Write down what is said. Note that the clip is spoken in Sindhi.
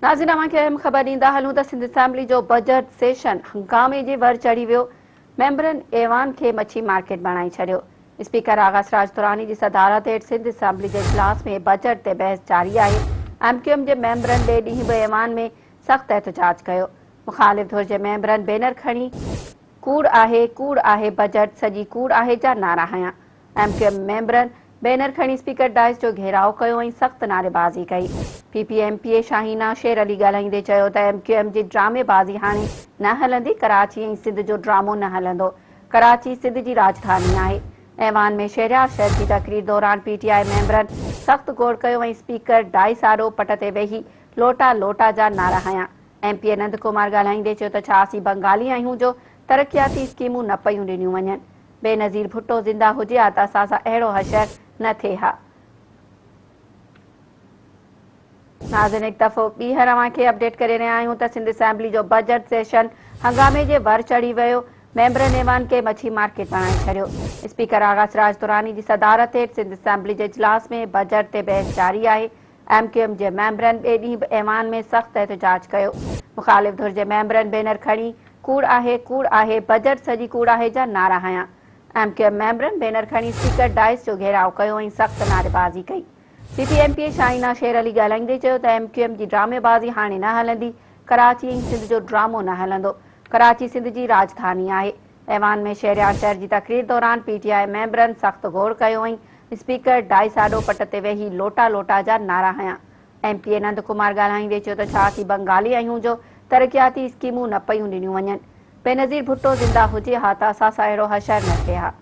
ناظرين اوهان کي اهم خبر ڏيندا هلون ته سنڌ اسيمبلي جو بجيٽ سيشن هنگامي جي ور چڙهي ويو، ميمبرن ايوان کي مڇي مارڪيٽ بڻائي ڇڏيو. اسپيڪر آغا سراج دراني جي صدارت هيٺ سنڌ اسيمبلي جي اجلاس ۾ بجيٽ تي بحث جاري آهي. ايم ڪيو ايم جي ميمبرن ٻئي ڏينهن به ايوان ۾ سخت احتجاج ڪيو. مخالف ڌر جي ميمبرن بينر کڻي ڪوڙ آهي، ڪوڙ آهي، بجيٽ سڄي ڪوڙ آهي جا نعرا هنيا. ايم ڪيو ايم ميمبرن بينر کڻي اسپيڪر ڊائس جو گهيراء ڪيو ۽ سخت نعريبازي ڪئي. P P M P A Shaheena Sher Ali ڳالهائيندي چيو ته ايم ڪيو ايم جي ڊرامي بازي هاڻي نه هلندي، ڪراچي ۽ سنڌ جو ڊرامو نه هلندو، ڪراچي سنڌ جي راڄڌاني آهي. ايوان ۾ شهريار شيخ جي تقرير دوران پي ٽي آء ميمبرن سخت گوڙ ڪيو ۽ اسپيڪر ڊائس آڏو پٽ تي ويهي لوٽا لوٽا جا نعرا هنيا. M P A Nand Kumar ڳالهائيندي چيو ته ڇا اسين بنگالي آهيون جو ترقياتي اسڪيمون نه پيون ڏنيون وڃن. بينظير ڀٽو زنده هجي ها ته اسان سان اهڙو حشر نه ٿئي ها. ناظرين هڪ دفعو ٻيهر اوهان کي اپڊيٽ ڪري رهيا آهيون ته سنڌ اسيمبلي جو بجيٽ سيشن هنگامي جي ور چڙهي ويو، ميمبرن ايوان کي مڇي مارڪيٽ بڻائي ڇڏيو. اسپيڪر آغا سراج دراني جي صدارت هيٺ سنڌ اسيمبلي جي اجلاس ۾ بجيٽ تي بحث جاري آهي. ايم ڪيو ايم جي ميمبرن ٻئي ڏينهن به ايوان ۾ سخت احتجاج ڪيو. مخالف ڌر جي ميمبرن بينر کڻي ڪوڙ آهي، ڪوڙ آهي، بجيٽ سڄي ڪوڙ آهي جا نعرا هنيا. ايم ڪيو ايم ميمبرن بينر کڻي اسپيڪر ڊائس جو گهيراء ڪيو ۽ سخت نعريبازي ڪئي. P P M P A Shaheena Sher Ali ڳالهائيندي چيو ته ايم ڪيو ايم جي ڊرامي بازي هاڻي نه هلندي، ڪراچي ۽ سنڌ جو ڊرامو نه هلندو، ڪراچي سنڌ جي راڄڌاني آهي. ايوان ۾ شهريار شير جي تقرير دوران پي ٽي آء ميمبرن سخت گوڙ ڪيو ۽ اسپيڪر ڊائس آڏو پٽ تي ويهي لوٽا لوٽا جا نعرا هنيا. M P A Nand Kumar ڳالهائيندي چيو ته ڇا اسين بنگالي آهيون جو ترقياتي اسڪيمون نه پيون ڏنيون وڃن. بينظير ڀٽو زنده هجي ها ته اسان سان اهڙو حشر نه ٿئي ها.